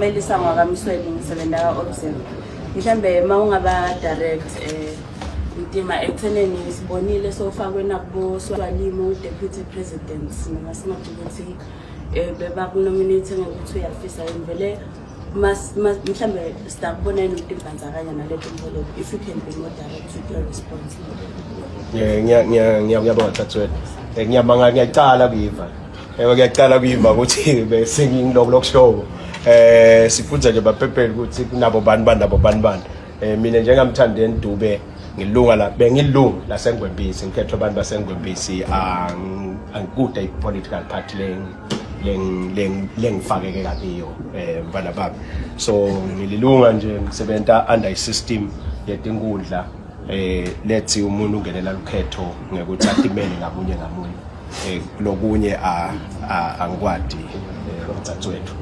Ngimelisa ngwakamsweli ngisebenza ka-Observer. Mhlambe uma ungaba direct Mtima ekutheneni sibonile sofakwe nakubo Swalimo deputy president noma singathi ukuthi bebakunominate ngekuthi uyafisa yini vele mhlambe sitakubona yini ukuthi imbandzakanya naleto mboleko, if you can be more direct with your response. Ngiyabonga Thathwele. Ngiyabanga, ngiyacala kuyiva. Ewe, ngiyacala kuyiva ukuthi bese ngiloko lokushoko. Sifunda nje bapepele ukuthi kunabo bani bani nabo bani bani. Mina njengamthandeni Dube ngilunga la, bengilunga laseNgwempisi, ngikhethwe abantu baseNgwempisi, angikude i-political party lengifakeke kakiyo, mfana bami. So ngililunga nje, ngisebenta under i-system yetinkundla lethi umuntu ungenela lukhetho ngekuthi atimele ngamunye ngamunye. Lokunye angikwadi, mtsatsi wethu.